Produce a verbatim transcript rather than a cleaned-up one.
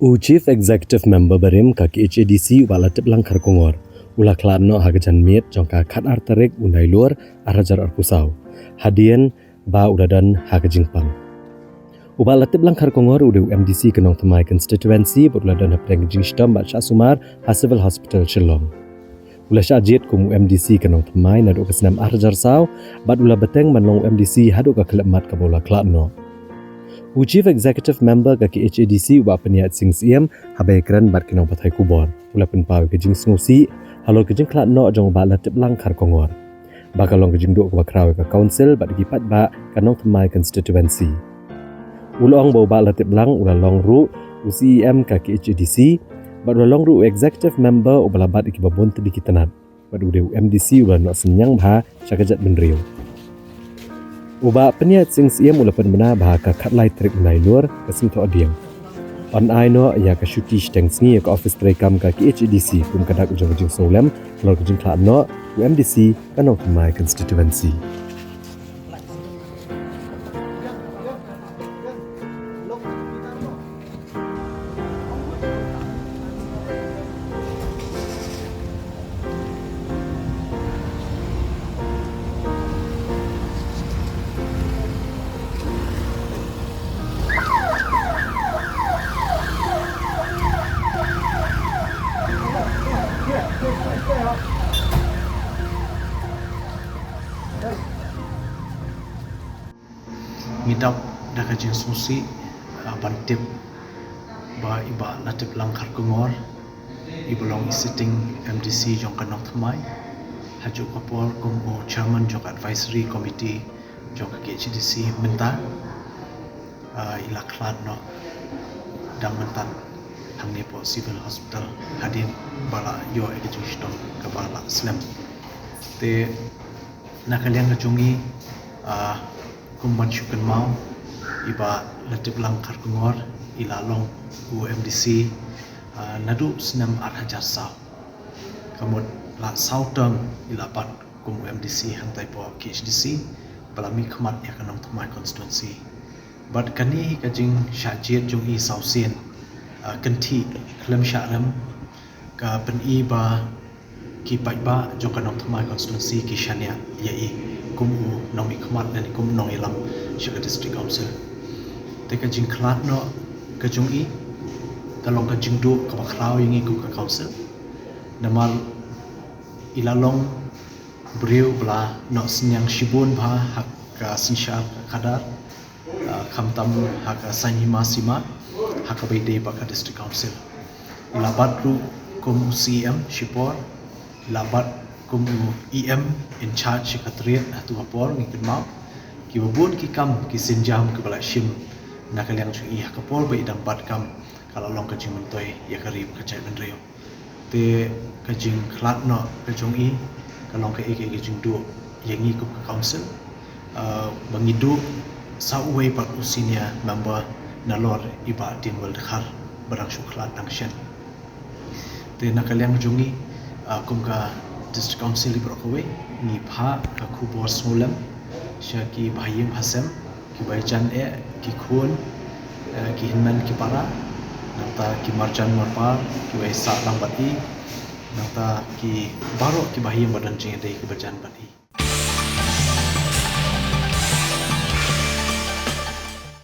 U Chief Executive Member barim ka K H A D C u Bah Latiplang Kharkongor u la khlad noh ha ka janmiet jong ka khatar tarik u Nailur arhajar arphew saw, hadien ba u la don ha ka jingpang. U Bah Latiplang Kharkongor u dei u M D C ka Nongthymmai Constituency bad u la don hapdeng ka jingshitom bad shah sumar ha Civil Hospital Shillong. U la shah jied kum u M D C ka Nongthymmai naduh ka snem arhajar saw bad u la bteng ban long u M D C haduh ka khyllipmat kaba u la khlad noh. U Chief Executive Member ka K H A D C u Bah Pynïaid Sing Syiem haba ïakren bad ki nongpathai khubor u la pynpaw ïa ka jingsngewsih halor ka jingkhlad noh jong u Bah Latiplang Kharkongor, ba ka long ka jingduh kaba khraw ïa ka Council bad ïa ki paidbah ka Nongthymmai Constituency. U la ong ba u Bah Latiplang u la long ruh u C E M ka K H A D C bad u la long ruh u Executive Member uba la bat ïa kiba bun tylli ki tnat bad u dei u M D C uba la noh synñiang bha sha ka jaitbynriew. U Bah Pynïaid Sing Syiem u la pynbna ba ha ka khatlai tarik u Nailur, ka Sngi Thohdieng, yn ai noh ïa ka shuti shiteng sngi ïa ka ophis treikam ka K H A D C kum ka dak jong ka jingsngewlem halor ka jingkhlad noh u M D C ka Nongthymmai Constituency. Ngi dap da ka jingsngewsih, ah, ban tip ba i Bah Latiplang Kharkongor, iba long i sitting M D C jong ka Nongthymmai, ha juh ka por kum u chairman jong ka advisory committee jong ka K H A D C mynta, ah, i la khlad noh dang mynta hangne hapoh Civil Hospital hadien ba la ïoh ïa ka jingshitom kaba la slem. Te na ka liang ka jong ngi, ah, kum ban shu kynmaw, i Bah Latiplang Kharkongor i la long u M D C, ah, naduh snem arhajar saw. Ka mut la saw term i la bat kum u M D C hangtai hapoh K H A D C ba la mihkhmat ïa ka Nongthymmai constituency. Bad kane ka jingshah jied jong i saw sien, ah, kynthih khlem shah rem, ka pyni ba ki paidbah jong ka Nongthymmai constituency ki shaniah ïa i kum u nongmihkhmat lane kum u nongïalam sha ka District Council. Te ka jingkhlad noh ka jong i ka long ka jingduh kaba khraw ïa ngi kum ka Council. Namar i la long briew ba la noh synñiang shibun bha ha ka synshar ka khadar, ah, khamtam ha ka saiñ hima sima, ha kaba ïadei bad ka District Council. I la bat ruh kum u C E M shipor, i la bat kum u E M in charge sha ka trade, hato ha por ngi kynmaw. Kiba bun ki kam ki sienjam kiba la shim na ka liang jong i ha ka por ba i dang bat kam, ka la long ka jingmyntoi ïa ka ri bad ka jaitbynriew. Te ka jingkhlad noh ka jong i ka long kaei kaei ka jingduh ïa ngi kum ka Council, ah, ba ngi duh sa uwei pat u senior member nalor i Bah Diengwell Dkhar ba dang shu khlad dang shen. Te na ka liang jong ngi, ah, kum ka District Council i baroh kawei, ngi phah ka khubor sngewlem sha ki bahaïing bahasem, ki bajan eh, ki khun, eh, ki hynmen ki para, nangta ki marjan marpar kiba ïasah lang bad i, nangta ki baroh ki bahaïing ba don jingïadei kiba jan bad i.